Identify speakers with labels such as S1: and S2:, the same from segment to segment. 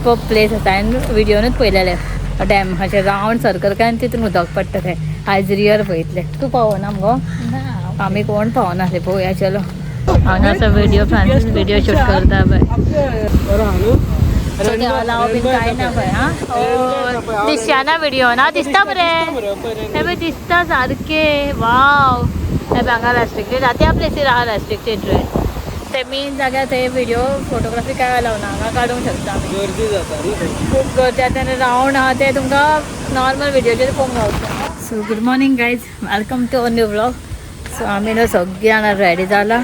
S1: Super place आसा. हांवें व्हिडियोनूच पळयलेलें dam अशें रावंड सर्कल काय आनी तितून उदक पडटा तें. आयज रियल पळयतलें. तूं पावना मुगो? आमी कोण पावना पळोवया. चलो हांगासर व्हिडिओ फ्रांसीस व्हिडिओ शूट करता पळय. सो ते अलाव बीन कांय ना पळय. हां दिसना व्हिडिओ ना दिसता मरे, हे पळय दिसता सारकें. वाव, हे पळय हांगा रेस्ट्रिक्टेड आहा, त्या प्लेसीर आहा रेस्ट्रिक्टेड रे. ते मेन जाग्यार थंय व्हिडिओ फोटोग्राफी काय अलाव ना, हांगा काडूंक शकता आमी.
S2: गर्दी जाता न्ही थंय.
S1: खूब गर्दी आसा आनी रावंड आहा ते तुमकां नॉर्मल व्हिडियोचेर पळोवंक गावता. So good morning guys, welcome to a new vlog. So आमी न्हू सगळीं जाणां रेडी जाला.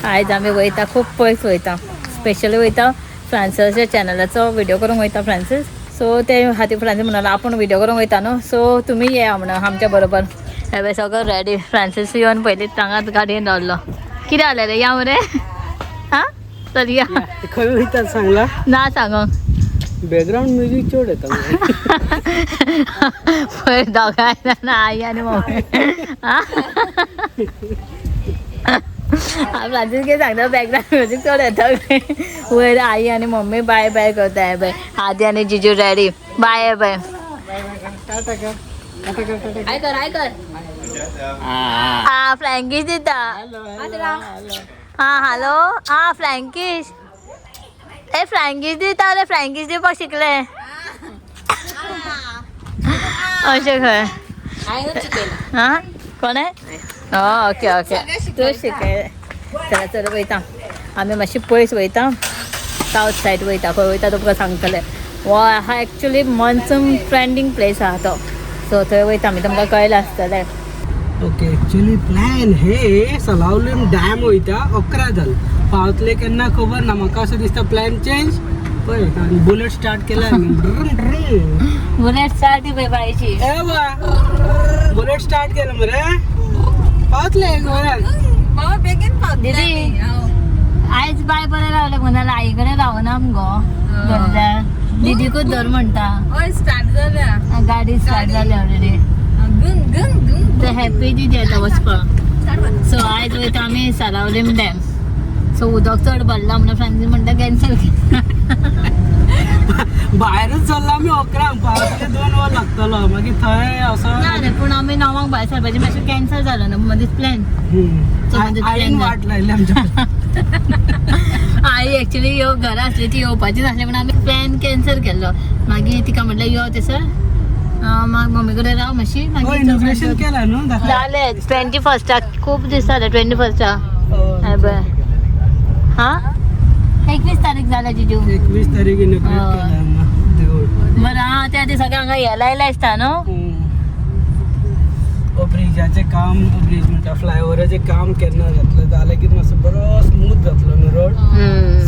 S1: आयज आमी वयता खूब पयस वयता, स्पेशली वयता फ्रांसीसाच्या चॅनलाचो व्हिडिओ करूंक वयता फ्रांसीस. सो ते खातीर फ्रांसीस म्हणालो आपूण व्हिडिओ करूंक वयता न्हू, सो तुमी येया म्हणून आमच्या बरोबर. हे सगळं रेडी. फ्रांसीस येवन पयलींच हांगाच गाडयेन रावलो. कितें जालें रे, या मरे? हां चल या.
S2: खंय वयता सांगला?
S1: ना सांगोंक.
S2: बॅकग्राऊंड म्युझिक चड येता.
S1: पळय दोगांय जाणां आई आनी मम्मी. फ्रांसीस कितें सांगता, बॅकग्राऊंड म्युझिक चड येता. वयर आई आनी मम्मी बाय बाय करता. हे पळय आदी आनी जिजू रेडी. बाय बाय.
S2: टाटा कर, टाटा कर, टाटा.
S1: I कर, I कर. हा फ्लँकीश दिता. हा हॅलो. हा फ्लँकीश, ए फ्लँकीश दिता रे, फ्लँकीश दिवपाक शिकले अशें खंय. हा कोण? ओके ओके, तूं शिकय. चला चल वयता आमी मातशी पयस वयता, सावथ सायड वयता. खंय वयता तुमकां सांगतले. हो आहा एक्चुली मॉन्सून ट्रेंडींग प्लेस आहा तो. सो थंय वयता आमी, तुमकां कळ्ळें आसतलें.
S2: ओके, एक्चुअली प्लॅन हे सलावलीम डॅम वयता 11 जाल पावतले केन्ना खबर ना. म्हाका अशें दिसता प्लॅन चेंज. पळय आनी बुलेट स्टार्ट केला.
S1: बुलेट स्टार्ट पळय बायची.
S2: बुलेट स्टार्ट केलं मरे, पावतले एक वरान.
S1: दीदी आयज बाय बरें रावलें म्हणाले आई कडेन रावना मगो, धरल्या दिदीकूच धर म्हणटा.
S3: स्टार्ट जाल्या.
S1: गाडी स्टार्ट जाली ऑलरेडी. ते हॅपी दिदी येता वचपाक. सो आयज वयता आमी सालावलीम डॅम. सो उदक चड भरला म्हणून फ्रांसीस म्हणटा कॅन्सल.
S2: भायरूच चल्ला आमी 11, पावतले 2 वर लागतलो मागीर थंय असो.
S1: ना रे, पूण आमी 9 भायर सरपाचें, मातशें कॅन्सल जालो न्हू मदींच प्लॅन.
S2: आईन वाट लायली आमच्या.
S1: आई एक्चुली यो घरा आसली, ती येवपाची नासली म्हणून आमी प्लॅन कॅन्सल केल्लो. मागीर तिका म्हटलें यो थंयसर मागीर मम्मी कडेन राव मातशी.
S2: इनॉग्रेशन
S1: मागीर
S2: केला न्हू दाखय.
S1: जालें 21 खूब दीस जाले 21. हे पळय हां 21 तारीख जाल्या जिजू.
S2: 21 तारीख इनॉग्रेट केला देवूळ.
S1: बरं हां, त्या दिसा हांगा हे लायला दिसता न्हू.
S2: ब्रिजाचें काम, ब्रिज म्हणटा फ्लायओवराचें काम केन्ना जातलें, जालें की मातसो बरो स्मूथ जातलो न्हू रोड.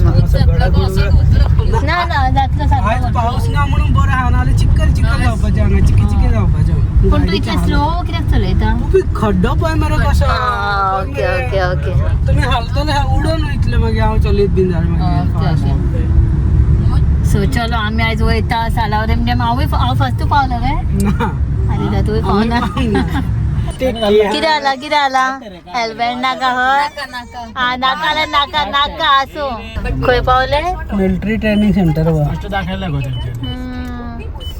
S2: मातसो गडगड.
S1: ना ना जातलो
S2: आयज
S1: सारको.
S2: पावस ना म्हणून बरो आहा, नाजाल्यार चिकल चिकल जावपाचें हांगा, चिकी चिकी जावपाचें.
S1: पूण तूं इतलें स्लो कित्याक चलयता?
S2: तूं खड्डो पळय मरे कसो.
S1: Okay okay okay.
S2: तुमी हालतले उडोन वयतले मागीर हांव चलयत बीन जाल्यार
S1: ओके,
S2: मागीर.
S1: सो चलो आमी आयज वयता सालावरीम डॅम. हांवूय हांव फर्स्ट पावलो रे.
S2: ना.
S1: आनी तुवें पावना.
S2: कितें
S1: कितें जाला, कितें जाला? हेल्मेट नाका हय. आं नाका जाल्यार नाका, नाका आसूं. खंय पावले?
S2: मिलिटरी ट्रेनिंग सेंटर वा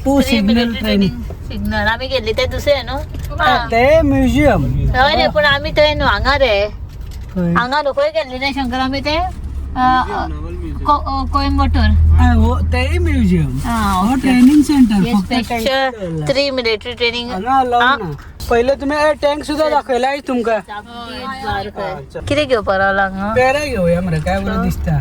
S2: टू सिग्नल ट्रेनिंग.
S1: सिग्नल आमी गेल्ली ते दुसरे न्हू.
S2: ते म्युझियम.
S1: हय रे, पूण आमी थंय न्हू, हांगा रे. हांगा न्हू, खंय गेल्ली रे शंकर आमी ते कोइंबटूर.
S2: तेय म्युझियम हो ट्रेनिंग सेंटर फक्त.
S1: Special 3 military training.
S2: हांगा अलाव ना. पहिले तुम्ही टँक सुद्धा दाखयला आयज तुमकां.
S1: कितें घेवपाक रावला हांगा?
S2: पेरा घेवया मरे, काय बरं दिसता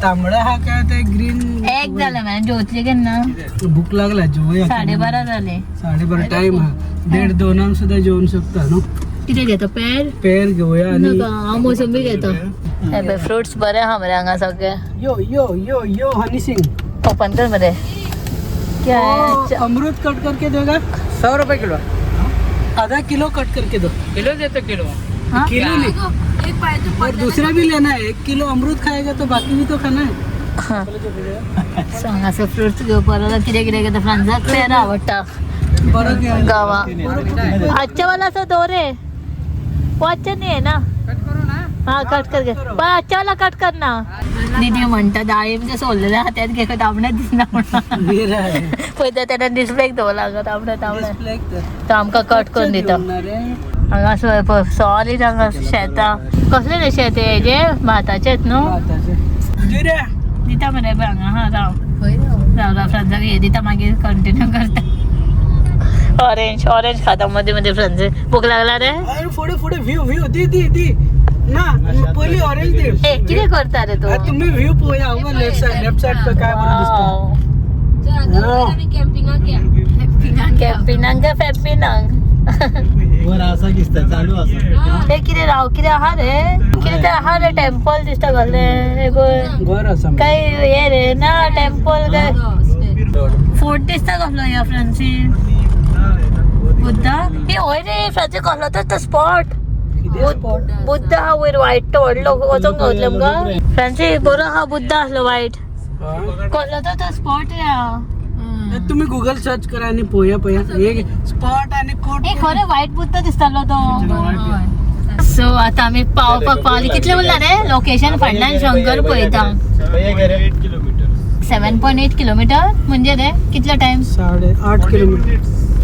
S2: तांबडा हा काय ते ग्रीन.
S1: एक जालें मॅम, जेवतली केन्ना?
S2: भूक लागला, जेवया.
S1: 12:30 जाले.
S2: 12:30 टाइम हा, 1:30-2 सुद्धा जेवण शकता न्हू.
S1: कितें घेता पेर?
S2: पेर घेवया आणि
S1: नाका, हांव मोसंबी घेता. हे पळय फ्रुट्स बरे आहा मरे हांगा सगळे.
S2: यो यो यो यो हनी सिंग.
S1: ओपन कर मरे. क्या है?
S2: अमरूद कट करके देगा?
S4: 100 रुपये किलो.
S2: आधा किलो कट करके दो.
S4: किलो देतो किलो.
S1: हाँ?
S2: किलो नहीं, और दूसरा भी लेना है. 1 किलो अमरूद खाएगा तो बाकी भी तो खाना है.
S1: सो हांगासर फ्रुट्स घेवपाक लागला. कितें कितें घेता? फ्रांसाक पेरां आवडटा.
S2: बरं घे.
S1: गावा अच्छा वाला सो दो रे, वो अच्छा नहीं है ना. हाँ कट कर पर अच्छा वाला कट करना. दिदी म्हणटा दाळीम ते सोललेले आहा तेच घे तांबडेच दिसना म्हणून. पळयता तेन्ना डिस्प्लेक दवरला हांगा तांबडे तांबडे तो आमकां कट करून दिता. हांगा सॉलीड हांगा शेतां. कसले रे शेत हेजे भाताचेच न्हू दिता मरे पळय हांगा. हा राव राव राव फ्रांजाक हे दिता मागीर कंटिन्यू करता. ऑरेंज ऑरेंज खाता मध्ये मध्ये फ्रांज. भूक लागला रे?
S2: फुडें फुडें व्ह्यू व्ह्यू दी दी दी ना पयली ऑरेंज दी.
S1: ए कितें करता रे तूं?
S2: तुम्ही व्ह्यू पळोवया लेफ्ट सायड लेफ्ट सायड पळय काय बरें दिसता.
S1: कॅम्पिंगाक काय फॅम्पिंगाक
S4: वर आसा दिसता चालू आसा.
S1: ते कितें राव कितें आहा रे कितें तें आहा रे टेम्पल दिसता कसलें
S2: घर आसा
S1: काय हे रे ना टेम्पल काय फोर्ट दिसता कसलो ह्या फ्रांसीस बुद्धा हे हय रे फ्रांसीस कसलो तर तो स्पॉट बुद्ध हा वयर वायट तो व्हडलो वचोंक गावतले आमकां फ्रांसीस. बरो हा बुद्ध आसलो वायट कसलो तर तो स्पॉट रे हा.
S2: तुम्ही गुगल सर्च करा आणि पोया पोया एक स्पॉट आणि कोट.
S1: हे खरें वायट बुद्ध दिसतालो तो. सो आता आमी पावपाक पावली. कितले उरला रे लोकेशन फाटल्यान शंकर पळयता. 7.8 किलोमीटर म्हणजे रे कितलो टायम?
S2: 8.5 किलोमीटर.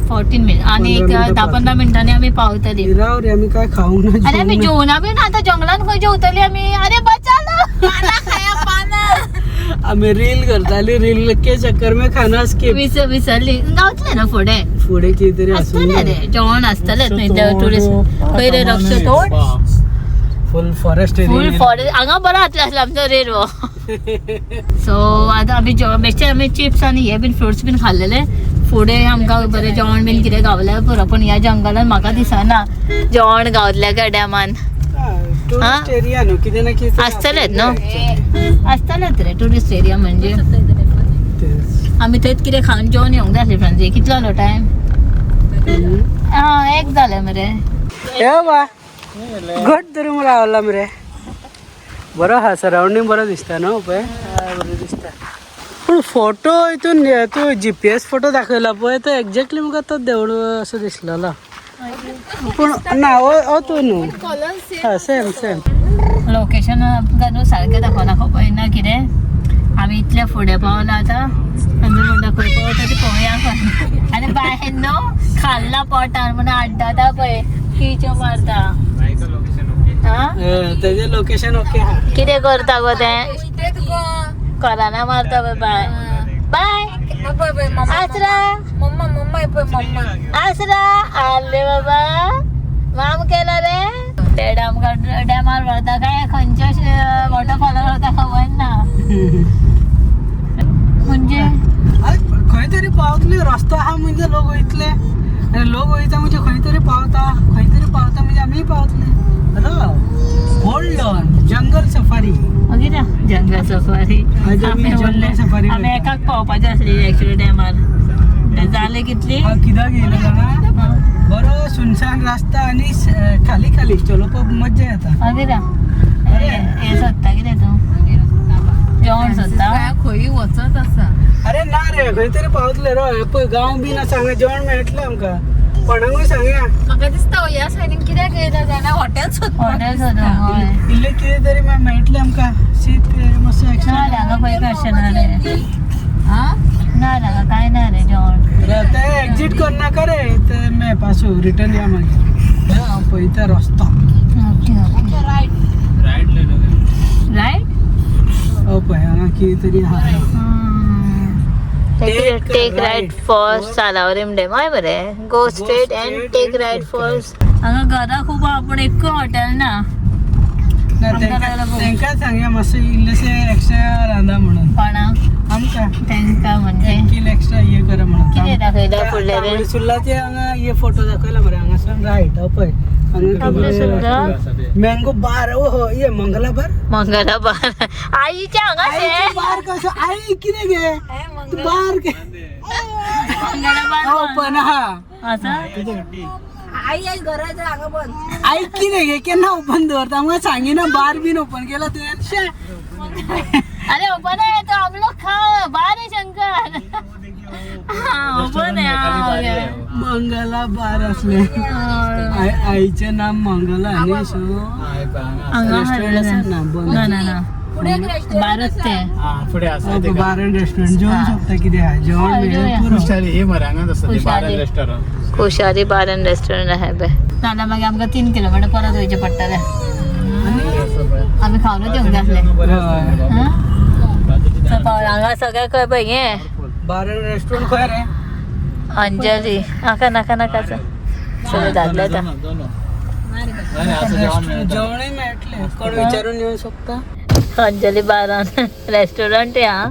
S1: 14 मिनिट आणि एक 10-15 मिनिटांनी आमी पावतली.
S2: राव रे आमी काय खाऊ ना.
S1: अरे आमी जेवणा बी ना आता जंगलान खंय जेवतली आमी? अरे बचालो.
S2: आम्ही रील करताली रील के चक्कर में खाना स्किप.
S1: विसरली गावतले ना फुडें
S2: फुडें कितें तरी
S1: आसतलें रे जेवण आसतलेंच न्हय ट्युरिस्ट खंय रे रक्ष तोड
S2: फुल फॉरेस्ट
S1: फुल फॉरेस्ट हांगा बरो जातलो आसलो आमचो रेल्वे. सो आतां आमी बेश्टे आमी चिप्स आनी हे बीन फ्रुट्स बीन खाल्लेले. फुडें आमकां बरें जेवण बीन कितें गावल्यार पुरो. पूण ह्या जंगलान म्हाका दिसना जेवण गावतल्या काय डॅमान.
S2: टुरिस्ट एरिया न्हू कितें ना कितें
S1: आसतलेच न्हू आसतलेच रे टुरिस्ट एरिया म्हणजे. आमी थंयच कितें खावन जेवण येवंक जाय आसलें फ्रांसी. कितलो जालो टायम? आं एक जालें मरे.
S2: हे बा घट धरून रावला मरे. बरो आहा सरावंडींग बरो दिसता न्हू पळय बरें दिसता. पूण फोटो हितून तूं GPS photo दाखयला पळय तो एक्झॅक्टली म्हाका तो देवूळ असो दिसलेलो. पूण ना हो तूं न्हू. हा सेम सेम
S1: लोकेशन आमकां न्हू सारकें दाखोवना खबर ना कितें. आमी इतले फुडें पावला आतां आमी म्हणटा खंय पावता ते पळोवया. आनी बाय न्हू खाल्ला पोटान म्हणून आड्डता पळय किच्यो मारता.
S2: तेजें लोकेशन ओके आहा.
S1: कितें करता गो तें कोराना मारता पळय. बाय बाय आसरा
S3: मम्मा मम्मा पळय मम्मा
S1: आसरा आले बाबा माम केला रे. ते आमकां डॅमार व्हरता काय खंयच्या वॉटरफॉलार व्हरता खबर ना. म्हणजे
S2: खंय तरी पावतले रस्तो आहा म्हणजे लोक वयतले आनी लोक वयता म्हणजे खंय तरी पावता खंय तरी पावता म्हणजे आमी पावतले. होल्ड ऑन जंगल सफारी.
S1: मागीर जंगल सफारी.
S2: जंगल सफारी
S1: आमी एकाक पावपाची आसली एक्चुअली डॅमार. जाले कितली
S2: कित्याक येयले जाणा बरो सुनसान रस्ता आनी खाली खाली चलोवपाक मज्जा येता.
S1: मागीर हे सोदता कितें तूं जेवण सोदता?
S3: खंय वचत आसा.
S2: अरे ना रे खंय तरी पावतले रो. पळय गांव बीन आसा हांगा जेवण मेळटलें आमकां. कोणाकूय सांगया.
S3: म्हाका दिसता ह्या सायडीन कित्याक येयला जाणा हॉटेल सोदपाक.
S1: हॉटेल सोदूंक.
S2: इल्लें कितें तरी मेळटलें आमकां. शीत मातशें एक्स्ट्रा.
S1: ना हांगा खंय कशें ना रे. ना हांगा कांय ना रे जेवण.
S2: ते एक्झिट करनाका रे ते मॅप आसूं रिटर्न या मागीर. हांव पळयता रस्तो.
S1: रायट रायट
S2: हो पळय हांगा कितें तरी आहा.
S1: Take right for Salaulim dam. हय मरे go straight and take right for. हांगा घरां खूब आहा पूण एक्कूय हॉटेल ना.
S2: तांकां सांगया मातशें इल्लेशें एक्स्ट्रा रांदा म्हणून.
S1: कोणाक?
S2: आमकां
S1: तांकां म्हणजे
S2: एक किल एक्स्ट्रा हे करा म्हणून.
S1: कितें दाखयला फुडलें रे?
S2: सुर्लाचे हांगा हे फोटो दाखयला मरे. हांगासून रायट हो पळय मँगो बार. ओ ये मंगला बार.
S1: मंगला बार आईच्या हांगा
S2: बार कसो आई कितें गे बार
S1: मंगला बार
S2: ओपन आहा.
S1: आसा
S3: आई आई घरा हांगा बंद.
S2: आई कितें गे केन्ना ओपन दवरता आमकां सांगिना. बार बीन ओपन केला तुवें. शे
S1: अरे ओपन आहे तो हम लोग खा बार है शंकर. हाँ ओपन है.
S2: मंगला बार असले आईचें नाम मंगला न्ही. सो
S1: हांगा
S2: रेस्टॉरंट आसा ना बंद.
S1: ना ना ना. बारच ते.
S4: हा, फुडें आसा ते.
S2: बारण रेस्टॉरंट जेवण सोदता कितें आहा जेवण
S1: हय,
S2: मेळ्ळें
S1: जेवया.
S2: पुरो.
S4: खुशाली हे मरे हांगाच आसा ते
S1: खुशाली.
S4: बारन रेस्टॉरंट.
S1: खुशाली बार अँड रेस्टॉरंट आहे बे. नाल्यार मागीर आमकां 3 किलोमिटर परत वयचें पडटलें. आमी खावनूच येवंक जाय आसलें.
S2: हय.
S1: हांगा सगळें खंय पळय हें.
S2: बारण रेस्टॉरंट खंय रे?
S1: अंजली नाका नाका नाका सगळें दादले येता.
S2: जेवणूय मेळटलें, कोण विचारून येवंक शकता.
S1: अंजली बारान रेस्टॉरंट हा.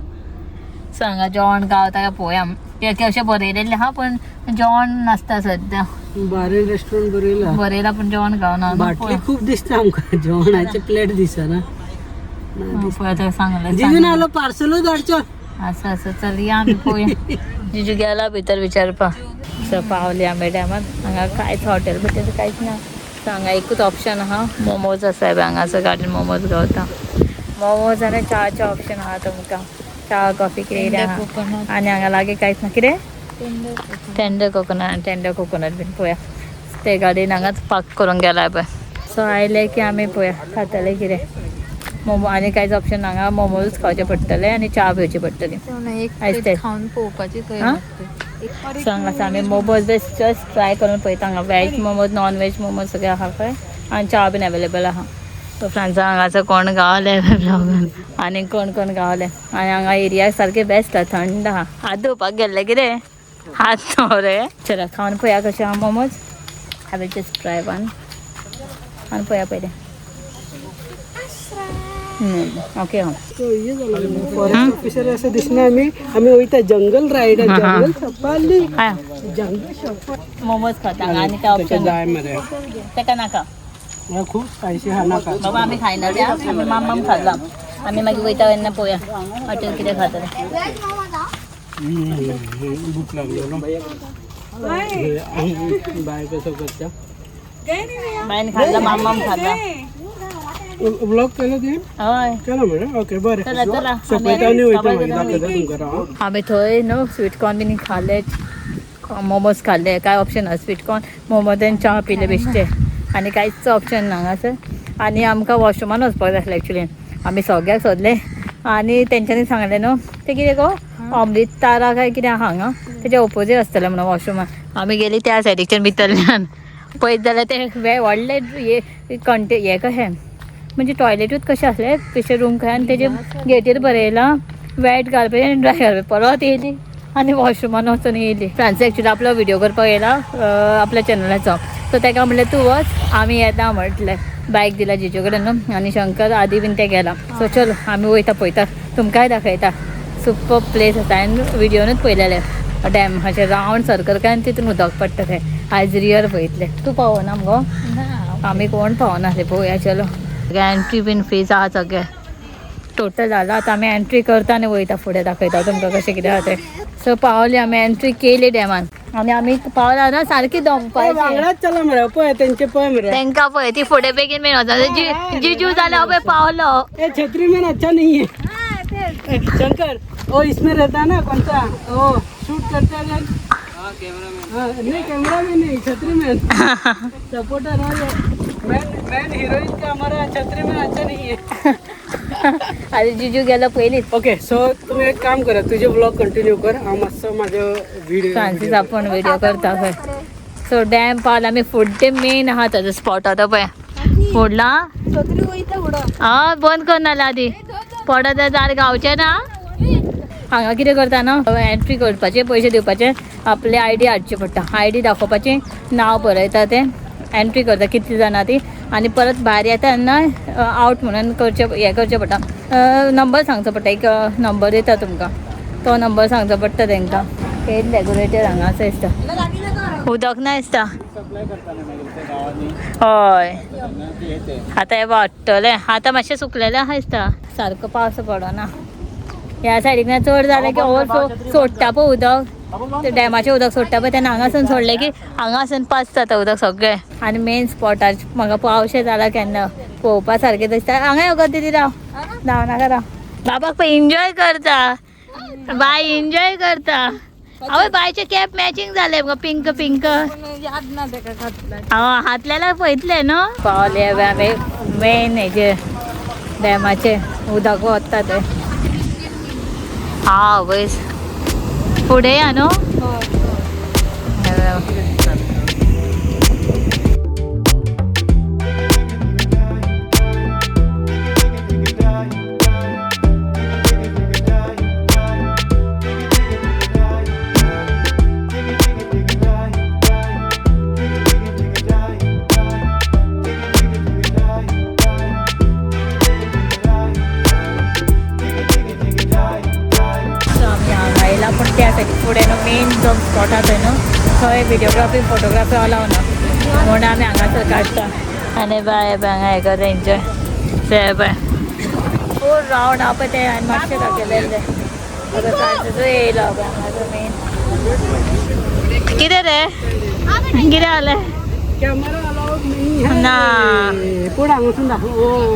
S1: सो हांगा जेवण गावता काय पळोवया. ते अशें बरयलेलें आहा पण जेवण नासता सद्या.
S2: बारण रेस्टॉरंट बरयला.
S1: बरयला पण जेवण गावना.
S2: बाटली खूप दिसता आमकां, जेवणाचे प्लेट दिसना.
S1: पळय सांगलें.
S2: जिजून आलो पार्सलूच धाडचो.
S1: असं असं चल या आमी पळोवया. जिजू गेला भितर विचारपा. सो पावली आमी डॅमान. हांगा कांयच हॉटेल बिटेल कांयच ना. सो हांगा एकूच ऑप्शन आहा, मोमोज आसा पळय हांगासर गार्डन मोमोज गावता. मोमोज आनी च्याचे ऑप्शन आहा तुमकां. च्या कॉफी कितें कितें आहा. आनी हांगा लागीं कांयच ना. कितें टेंडर कोकोनट? टेंडर कोकोनट बीन पळोवया. ते गाडयेन हांगाच पार्क करूंक गेला पळय. सो आयले की आमी पळोवया खातले कितें. मोमो आनी कांयच ऑप्शन हांगा, मोमोजूच खावचे पडटले आनी च्या पिवची पडटली.
S3: एक
S1: आयस ते.
S3: खावन पळोवपाची थंय.
S1: हा? सो हांगासर आमी मोमोज जस्ट ट्राय करून पळयता. हांगा veg momos, non veg momos सगळे आहा पळय आनी च्या बीन अवेलेबल आहा. सो फ्रेंड्स हांगासर कोण गावले ब्लॉगान आनी कोण कोण गावले. आनी हांगा एरिया सारके बेस्ट आहा, थंड आहा. हात धुवपाक गेल्ले कितें हात धुवो रे. चला खावन पळया कशें आहा momos. I will just try one आनी पळया पयलें. ओके हां.
S2: फॉरेस्ट ऑफिसर असं दिसना. आम्ही आम्ही वयता जंगल रायड, जंगल सपाली.
S1: हय.
S2: जंगल सफारी.
S1: मोमोज खाता आनी काय ऑप्शन?
S2: जाय मरे.
S1: तेका नाका.
S2: मला खूप स्पायसी हा नाका.
S1: बाबा आमी खायना त्या, आमी मामाम खाल्ला. आमी मागीर वयता तेन्ना पळोवया हॉटेल कितें खातले.
S2: भूक लागली न्हू. बाय कसं करता?
S1: बायन खाल्ला, मामाम खाल्ला.
S2: ब्लॉग केलं ते?
S1: हय.
S2: केलं मरे. ओके बरें.
S1: चला चला.
S2: सोंपयता आनी वयता, मागीर दाखयता तुमकां हांव.
S1: आमी थंय न्हू स्वीट कॉर्न बीन खाल्ले, मोमोज खाल्ले. काय ऑप्शन ना, स्वीट कॉर्न मोमोज आनी च्या पिले बेश्टे. आनी कांयच ऑप्शन ना हांगासर. आनी आमकां वॉशरुमान वचपाक जाय आसलें एक्चुली. आमी सगळ्याक सोदले आनी तेंच्यांनी सांगलें न्हू तें कितें गो अमृत तारा काय कितें आहा हांगा, तेच्या ओपोजीट आसतलें म्हणून वॉशरुमान. आमी गेली त्या सायडीकच्यान भितरल्यान पळयत जाल्यार तें व्हडलें हे कंटे हें कशें म्हणजे टॉयलेटूच कशें आसलें तशें रूम खंय. आनी तेजे गेटीर बरयलां वेट घालपाचें आनी ड्राय घालपाचें. परत येयली आनी वॉशरुमान वचून येयली. फ्रांस एक्चुली आपलो व्हिडिओ करपाक येयला आपल्या चॅनलाचो. सो तेका म्हणलें तूं वच आमी येता म्हटलें. बायक दिला जिजू कडेन न्हू आनी शंकर आदी बीन ते गेला. सो चल आमी वयता पळयता, तुमकांय दाखयता. सुपर प्लेस आसा. हांवें व्हिडियोनूच पळयलेलें डॅम अशें रावंड सर्कल काय आनी तितून उदक पडटा थंय. आयज रियल पळयतलें. तूं पावना मगो? आमी कोण पावनासले. पळोवया चलो. एंट्री बीन फीज आहा सगळें टोटल जाला. आतां आमी एंट्री करता आनी वयता फुडें, दाखयता तुमकां कशें कितें आहा तें. सो पावली आमी, एंट्री केली डॅमान आनी आमी पावला ना सारकी दमपाची.
S2: वांगडाच चला मरे, पळय तेंचे पळय मरे.
S1: तेंकां पळय ती फुडें बेगीन बेगीन वता. जिजू जाल्यार पळय पावलो.
S2: ए छतरी में अच्छा नहीं है शंकर, वो इसमें रहता है ना कौन सा वो शूट करता है. हाँ, नहीं कैमरा में नहीं, छतरी में सपोर्टर और मैन मैन हीरोइन का हमारा छतरी में अच्छा नहीं है.
S1: आनी जिजू गेलो पयलींच.
S2: ओके सो तुम्ही एक काम करा, तुझे ब्लॉग कंटिन्यू कर, हांव मातसो म्हाजो व्हिडिओ.
S1: फ्रांसीस आपण व्हिडिओ करता खंय. सो डॅम पावला आमी. फुडले मेन आहा ताजो स्पॉट आतां पळय फुडला. हा बंद कर नाल्यार आदी पडत जाल्यार गावचें ना. हांगा कितें करता न्हू, एंट्री करपाचे पयशे दिवपाचे, आपले I D हाडची पडटा. I D दाखोवपाची, नांव बरयता तें, एंट्री करता कितली जाणां ती. आनी परत भायर येता तेन्ना आवट म्हणून करचें हें करचें पडटा. नंबर सांगचो पडटा, एक नंबर दिता तुमकां, तो नंबर सांगचो पडटा तेंकां. हें डेकोरेटेड हांगासर दिसता, उदक ना दिसता.
S4: सप्लाय करताले मागीर ते गांवांनी.
S1: हय.
S4: तेन्ना ते येते.
S1: आतां हें वाडटलें, आतां मातशें सुकलेलें आहा दिसता. सारको पावस पडना ह्या सायडीक ना चड जालें की ओवरफ्लो सोडटा पळय उदक, ते डॅमाचें उदक सोडटा पळय तेन्ना हांगासून सोडलें की हांगासून पास जाता उदक सगळें. आनी मेन स्पॉटार म्हाका पावशें जालां केन्ना पळोवपा सारकें दिसता. हांगा यो गो दिदी, राव धांव नाका राव. बाबाक पळय एन्जॉय करता, बाय एन्जॉय करता. आवय बायचें कॅप मॅचिंग जालें मुगो, पिंक पिंक.
S3: याद ना तेका घातला.
S1: हातल्याला पळयतलें न्हू. पावले आमी मेन हेजे डॅमाचे उदक वता ते. हा वयस फुडें या न्हू. सो आमी हांगा येयला पूण त्या सायडीक फुडें न्हू मेन जो स्पॉट आहा थंय न्हू थंय व्हिडियोग्राफी फोटोग्राफी अलाव ना म्हणून आमी हांगासर काडटा. आनी बाय बाय हांगा हें करता एन्जॉय. से बाय फूल रावंड आहा पळय तें हांवें मातशें दाखयलें. आतां तांचो येयलो पळय हांगासर मेन. कितें रे कितें जालें?
S2: कॅमेरा अलाउड नहीं है.
S1: ना.
S2: पूण हांगासून दाखोव ओ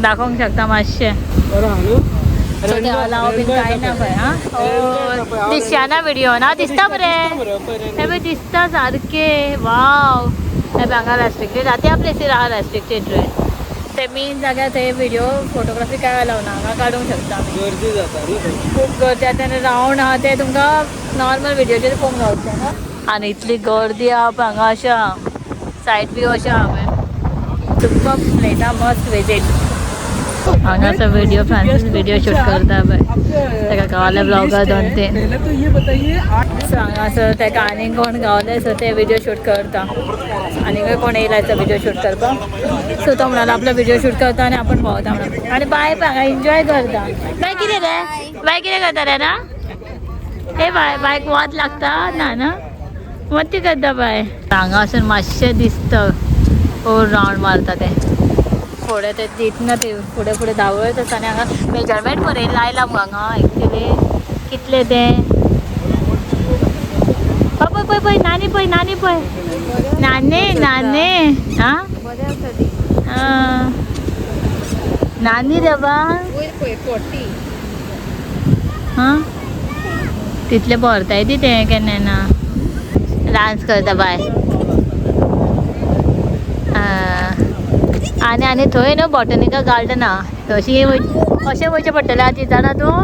S1: दाखोवंक शकता मातशें.
S2: बरो आहा न्हू.
S1: सो ते अलाव बीन कांय ना पळय. आं दिसच्या ना व्हिडिओ ना दिसता बरें. हे पळय दिसता सारकें. वाव हे पळय हांगा रेस्ट्रिक्टेड आहा त्या प्लेसीर आहा रेस्ट्रिक्टेड रे. ते मेन जाग्यार थंय व्हिडिओ फोटोग्राफी काय अलाव ना. हांगा काडूंक शकता आमी.
S2: गर्दी जाता न्हू थंय.
S1: खूब गर्दी आतां आनी रावंड आहा ते तुमकां नॉर्मल व्हिडियोचेर पळोवंक गावचें ना. आनी इतली गर्दी आहा पळय हांगा अशें आहा सायड व्यू अशें आहा पळय. सुपर प्लेस आहा मस्ट विजीट. हांगासर व्हिडिओ फ्रांसीस व्हिडिओ शूट करता पळय. ताका गावले ब्लॉगर दोन तीन.
S2: पहले तो ये बताइए आठ
S1: सो हांगासर ताका आनीक कोण गावले सो ते व्हिडिओ शूट करता. आनीकय कोण येयला आसता व्हिडिओ शूट करपाक. सो तो म्हणालो आपलो व्हिडिओ शूट करता आनी आपूण भोंवता म्हणून. आनी बाय पळय हांगा एन्जॉय करता. बाय कितें रे बाय कितें करता रे ना? हे बाय बायक वत लागता ना ना मत्ती करता बाय. हांगासून मातशें दिसता फूल रावंड मारता ते फुडें ते दितना ते फुडें फुडें धांवत आसा. आनी हांगा मेजरमेंट बरयल्लें आयलां मुगो हांगा एक्चुली कितलें तें. पळय पळय पळय नानी पळय नानी पळय नाने नाने आं
S3: बरें आसा ती.
S1: आं नानी रे बा.
S3: वयर पळय 40.
S1: हां तितलें भरताय ती तें केन्ना ना. डांस करता बाय. आनी आनी थंय न्हू बॉटनिकल गार्डन आहा तशी अशें वयचें पडटलें आतां जाणा तूं.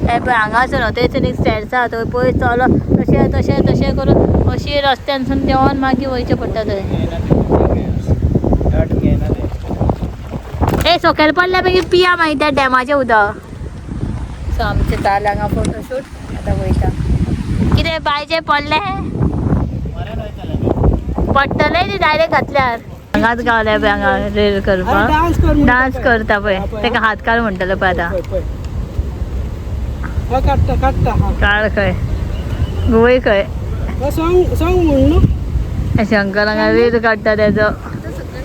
S1: हे पळय हांगासर न्हू थंयसर एक स्टेर्स आहा थंय पळय चलो तशें तशें तशें करून अशी रस्त्यानसून देंवन मागीर वयचें पडटा थंय. ए सकयल पडल्या मागीर पिया मागीर त्या डॅमाचें उदक. सो आमचें जालें हांगा फोटोशूट आतां वयता. कितें बायचें पडलें पडटलें ती डायरेक्ट घातल्यार. हांगाच गावले पळय हांगा रील करपाक.
S2: डांस कर म्हणटा
S1: डांस
S2: पळय.
S1: करता पळय
S2: हा पळय,
S1: ताका हात काड म्हणटलो पळय आतां.
S2: पळय, पळय. हा काडटा काडटा हा.
S1: काड खंय गोय खंय.
S2: हा सॉंग सॉंग म्हण न्हू.
S1: शंकर हांगा रील काडटा तेजो.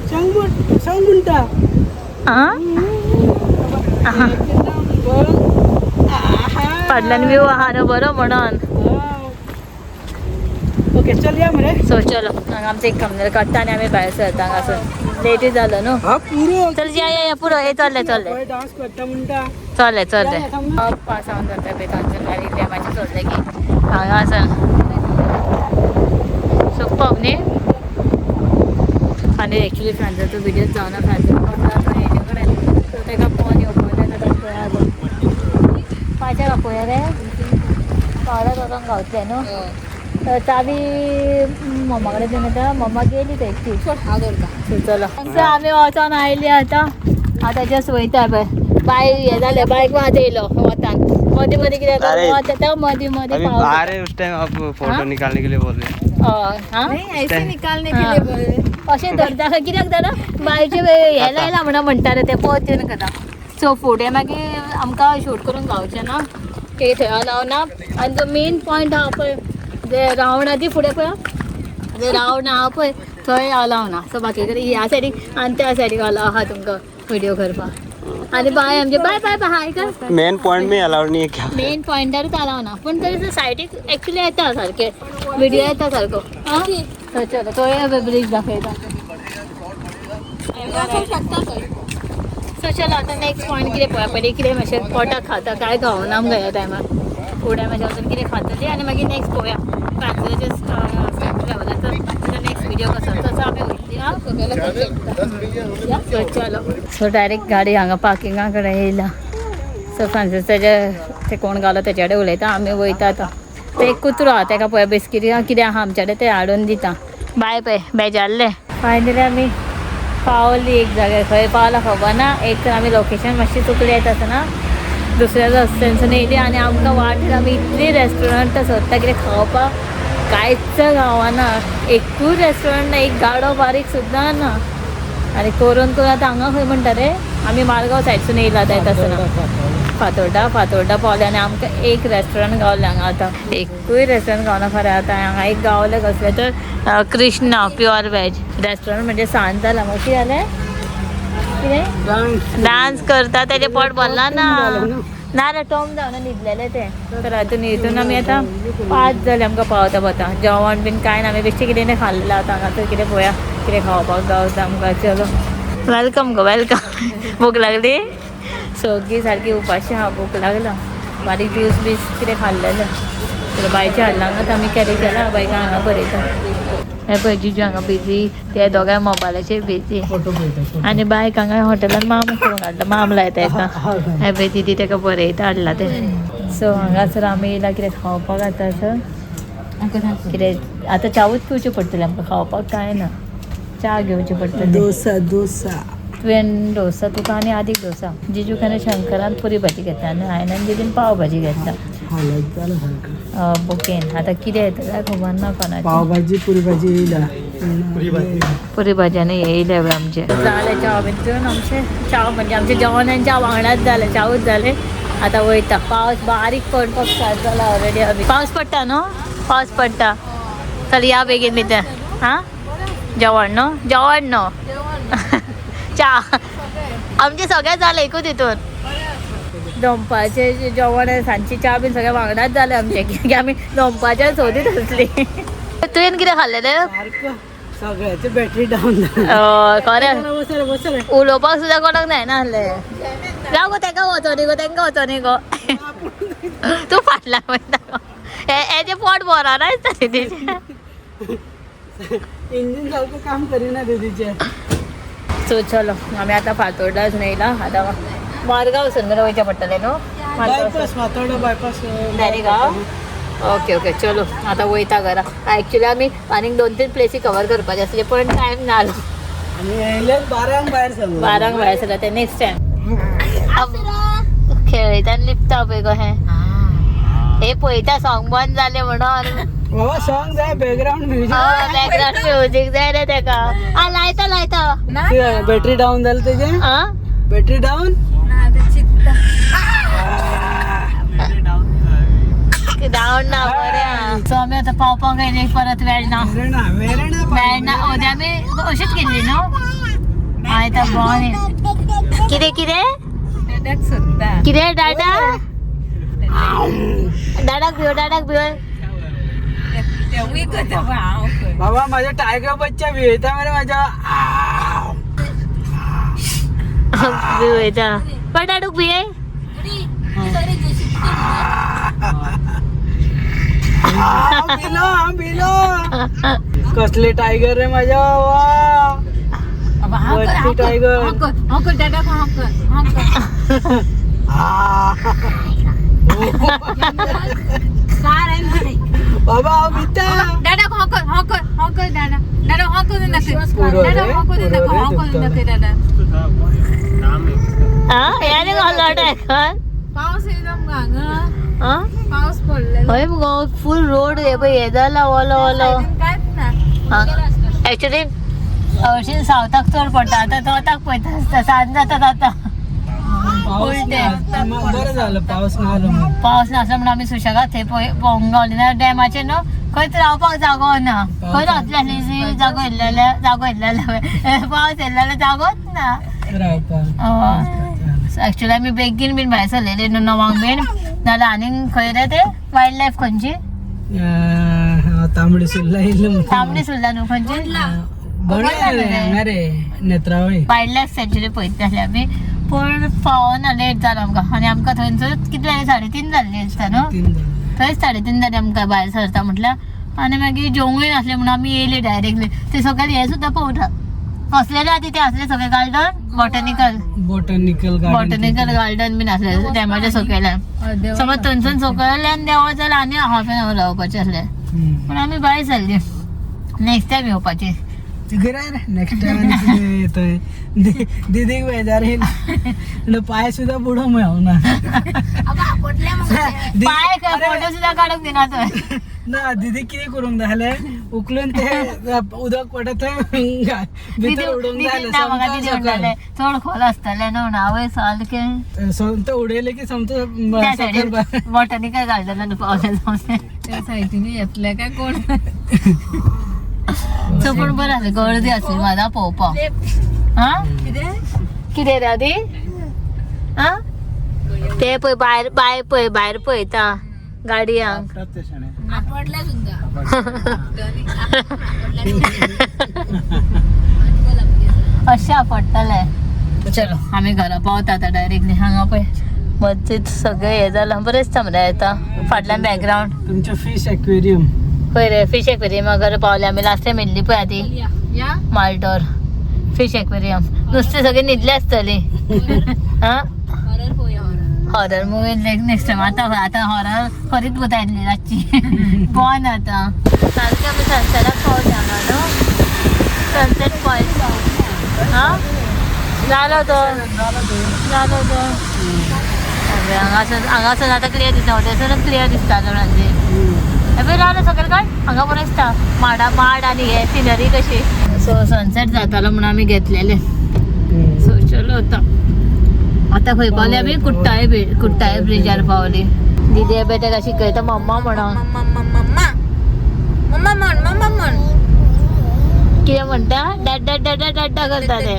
S2: सॉंग म्हण सॉंग म्हणटा.
S1: आं
S2: एक नंबर. आहा.
S1: फाटल्यान व्यू आहा न्हू बरो म्हणून.
S2: ओके चल या मरे.
S1: सो चलो हांगा आमचें एक थंबनेल काडटा आनी आमी भायर सरता हांगासून. लेटूय जालो न्हू.
S2: हा पुरो.
S1: चल या या या पुरो हे चल्ले चल्ले
S2: पळय डांस करता म्हणटा.
S1: चल्ले चल्ले. पास ऑन जाता पळय थंयसून मागीर डॅमाचें सोडलें की हांगा आसा सुपर न्ही. आनी एक्चुली फ्रांसाचो व्हिडियोच जावना. फ्रांसाचो हेजे कडेन सो ताका फोन येवपाक जाय जाल्यार पळया गो पांचाक आपोवया रे पावलाक वचोंक गावतलें न्हू. चावी मम्मा कडेन दिवन येता. मम्मा गेली थंय एकटी.
S3: सोड हांव दवरता.
S1: सो चलो सो आमी वचोन आयली आतां. आतां जस्ट वयता पळय बाय हें जालें बायक वाज येयलो वतान मदीं मदीं कितें जाता
S5: अरे.
S1: वत येता मदीं मदीं
S5: अभी
S1: पावस
S5: आ रहे उस टाइम आप फोटो
S1: हाँ?
S5: निकालने के लिए बोल रहे हैं.
S1: हय आं
S3: नाही ऐसे निकालने के लिए बोल रहे.
S1: अशें धरता कित्याक जाणा बायचे हें लायला म्हणून म्हणटा रे ते पोत येवन करता. सो फुडें मागीर आमकां शूट करूंक गावचें ना की थंय अलाव ना. आनी जो मेन पॉयंट आहा पळय जे रावंड आहा ती फुडें पळय जे रावंड आहा पळय थंय अलाव ना. सो बाकी कडेन ह्या सायडीक आनी त्या सायडीक अलाव आहा तुमकां व्हिडिओ करपाक. आनी बाय आमचे बाय बाय बाय हाय कर.
S5: मेन पॉइंट में अलाउड नहीं है क्या?
S1: मेन पॉयंटारूच अलाव ना पूण तरी सायडीक एक्चुली येता सारकें व्हिडिओ येता सारको. आं चलो थंय ब्रिज दाखयता. सो चलो आतां नेक्स्ट पॉयंट कितें पळोवया. पयलीं कितें मातशें पोटाक खाता कांय खावना आमकां ह्या टायमार. फुडें मातशें वचून कितें खातलीं आनी मागीर नेक्स्ट पळोवया फ्रांसाचें स्टेप लेवलाचो नेक्स्ट व्हिडिओ कसो तसो आमी वयतलीं. आं सो चलो, सो डायरेक्ट गाडी हांगा पार्किंगा कडेन येयला. सो फ्रांसीस तेजे ते कोण गावलो तेजे कडेन उलयता. आमी वयता आतां. ते एक कुत्रो आहा तेका पळय बिस्किटी कितें आहा आमचे कडेन ते हाडून दिता. बाय पळय बेजारले. फायनली आमी पावली एक जाग्यार. खंय पावला खबर ना. एक तर आमी लोकेशन मातशी चुकली येता आसतना दुसऱ्या रस्त्यानसून येयली आनी आमकां वाटेर आमी इतली रेस्टॉरंटां सोदता कितें खावपाक कांयच गावना. एकूय रेस्टॉरंट ना, एक गाडो बारीक सुद्दां ना. आनी करून करून आतां हांगा खंय म्हणटा रे आमी मारगांव सायडसून येयला येता आसतना फातोर्डा फातोर्डा पावले आनी आमकां एक रेस्टॉरंट गावलें हांगा. आतां एकूय रेस्टॉरंट गावना खरें. आतां हांगा एक गावलें कसलें तर कृष्णा प्युअर वेज रेस्टॉरंट. म्हणजे सांज जाला. मागीर कितें जालें, कितें डांस करता तेजें पोट भरलां ना ना रे टोम जावन न्हिदलेलें तें. तर आतां न्हिदून आमी आतां 5 जालें आमकां पावता पावता. जेवण बीन कांय ना, आमी बेश्टें कितें कितें खाल्लें. आतां हांगा तर कितें पळोवया कितें खावपाक गावता आमकां. चलो welcome गो welcome. भूक लागली सगळी सारकी उपाशी आहा, भूक लागला. बारीक ज्यूस बीस कितें खाल्लेलें. तर बायचे हाडलां हांगा आमी कॅरी केला. बायक हांगा बरयता. हे पळय जिजू हांगा बिजी, ते दोगांय मोबायलाचेर बिजी. आनी बायक हांगा हॉटेलान माम करूंक हाडला, माम लायता एका. हे पळय दिदी तेका बरयता हाडला तें. सो हांगासर आमी येयला कितें खावपाक. आतां सर कितें आतां च्यावूच पिवचें पडटलें आमकां, खावपाक कांय ना. च्या घेवची पडटली.
S2: डोसा डोसा
S1: तुवें डोसा तुका आनी आदीक डोसा. जिजू केन्ना शंकरान पुरी भाजी घेतला आनी हांवें आनी दिदीन पाव भाजी घेतला. बुकेन आतां कितें येता काय खबर ना कोणाचें.
S2: पावभाजी पुरी भाजी येयला.
S1: पुरी भाजी आनी येयले आमचें जालें. च्या बीन पिवन आमचें च्या म्हणजे आमचें जेवण आनी च्या वांगडाच जालें, च्यावूच जालें. आतां वयता. पावस बारीक पडपाक स्टार्ट जाला ऑलरेडी. आमी पावस पडटा न्हू, पावस पडटा. चल या बेगीन भितर. हां जेवण न्हू, जेवण न्हू च्या आमचें सगळें जालें एकूच हितून. दनपारचें जेवण सांजची च्या बीन सगळें वांगडाच जालें आमचें, की आमी दनपारच्या सोदीत आसली. तुवें कितें खाल्लें?
S2: सगळ्याचे बॅटरी डावन.
S1: खरें उलोवपाक सुद्दां कोणाक जायना आसलें. राव गो तेका वचोनी गो, तेंका वचोनी गो, तूं फाटल्यान वयता गो. हेजें पोट बरो ना दिसता दिदीचें.
S2: इंजिन सारकें काम करिना दिदीचें.
S1: सो चलो आमी आतां फातोर्डासून येयला. आतां मारगांव सून मरे वयचें पडटलें न्हू.
S2: Bypass Fatorda bypass
S1: direct. Okay okay चलो आतां वयता घरा. एक्चुअली आमी आनीक 2-3 प्लेसी कवर करपाचे आसले पण टायम ना.
S2: आमी येयले 12 भायर सरलो.
S1: 12 भायर सरला ते नेक्स्ट टायम. खेळयता आनी लिपता पळय कशें हे पळयता. सॉंग बंद जालें म्हणून
S2: बाबा सॉंग जाय, बॅकग्रावंड म्युझिक.
S1: बॅकग्रावंड म्युझिक जाय रे तेका. आ लायता लायता.
S2: बॅटरी डावन जालें तेजें. बॅटरी डावन
S1: डावन ना बरें. सो आमी आतां पावपाक येयले परत वेर्णा.
S2: वेर्णा
S1: वेर्णा उद्या आमी अशीच केल्ली न्हू. आयता बरें. कितें कितें कितें डाडा डाडाक भियो, डाडाक भियो.
S2: बाबा माझ्या टायगर बच्चा भियेता मरे माझ्या.
S1: भिवयता पण डाडूक भिये.
S2: भिलो कसले टायगर रे माझ्या. वा टायगर. बाबा भिता.
S3: पावस येयलो मुगो हांगा. पावस पडलेलो
S1: हय मुगो फूल रोड हे पळय हे जाला ओलो ओलो.
S3: कांयच ना.
S1: एक्चुअली हरशीं सावथाक चड पडटा, आतां नॉर्थाक पळयता आसता. सांज जाता आतां.
S2: बरें जालें पावस ना आलो.
S1: पावस नासलो म्हणून आमी सुशेगाद थंय पळोवंक गावली ना. डॅमाचेर न्हू खंयच रावपाक जागो ना. खंय रावतले आसली जागो येयल्ले, जागो येयल्ले, पावस येयल्लो जागोच ना
S2: रावपाक.
S1: एक्चुअली आमी बेगीन बीन भायर सरलेली न्हू 9 बीन, नाल्यार आनीक खंय रे ते वायल्ड लायफ खंयची
S2: तांबडी सुर्ला येयलें.
S1: तांबडी सुर्ला न्हू खंयची
S2: बरें रे नेत्रावळी
S1: वायल्ड लायफ सँच्युरी पळयतले आसले आमी, पूण पावना लेट जालो आमकां. आनी आमकां थंयसर कितले जालें 3:30 जाल्ली दिसता न्हू. थंयच 3:30 जालें आमकां भायर सरता म्हटल्यार. आनी मागीर जेवंकूय नासलें म्हणून आमी येयले डायरेक्टली. ते सगळे हे सुद्दां पळोवना कसलेले आहा ते असले सगळे garden, botanical.
S2: Botanical garden.
S1: Botanical garden बीन आसले तेमाच्या सकयल्यान. समज थंयसून सकयल्यान देंवत जाल्यार आनी हाफ एन our रावपाचें आसलें, पूण आमी भायर सरली. नेक्स्ट टायम येवपाची.
S2: नेक्स्ट टायम येतोय. दिदीक बेजार येईल. म्हणलं पाय सुद्धा बुडो मेळना.
S1: पाय फोटो सुद्धा काडूंक दिना थंय.
S2: ना, दिदी कितें करूंक जाय जाल्यार उखलून ते उदक पडटा थंय भितर उडोवंक जाय.
S1: दिदी ना, म्हाका दिदी म्हणटाले चड खोल आसतलें न्हू म्हणून. आवय, सारकें.
S2: सोमतो उडयलें की सोमतो
S1: त्या
S2: सकयल.
S1: सायडीन बॉटॅनिकल गार्डनान पावलें जावन.
S3: त्या सायटीने येतले काय कोण?
S1: सो पूण बरें आसलें, गर्दी आसली म्हाका पळोवपाक. हा, कितें रे आदी? हा, ते पळय भायर, बाय पळय भायर पळयता गाडयांक.
S4: आपटात ते शाणे.
S3: आपडल्या सुद्धा.
S1: अशें आपडटलें. चलो, आमी घरा पावता आतां डायरेक्टली. हांगा पळय मस्जिद सगळें हें जालां, बरें दिसता मरे आतां फाटल्यान बॅकग्रावंड.
S2: तुमचें फिश एक्वेरियम.
S1: खंय रे फिश एक्वेरियमा घरा पावले आमी. लास्ट टायम येयल्ली पळय ती माल्टोर फिश एक्वेरियम. नुस्तें सगळीं न्हिदलें आसतलीं. हा,
S3: हॉरर पोया, horror.
S1: Horror movie next time. आतां आतां हॉरर खरीच भुतां येतली रातची. बॉन आतां सारकें आमी सनसेटाक पावले हांगा न्हू, सनसेट पॉयंट. हा, जालो तो, जालो तो. हांगासर हांगासर आतां क्लियर दिसता, थंयसर क्लियर दिसतालो म्हणजे. हे रावले सकयल काड. हांगा बरें दिसता, माडा माड आनी हे सिनरी कशी. सो सनसेट जातालो म्हणून आमी घेतलेले. सो चलो, आतां आतां खंय पावली आमी? कुट्टाळे ब्रिज, कुट्टाळे ब्रिजार पावली. दिदी बेटा शिकयता मम्मा म्हणून.
S3: मम्मा, मम्मा, मम्मा म्हण, मम्मा म्हण.
S1: कितें म्हणटा? डॅड डॅड डॅड डॅड करता ते.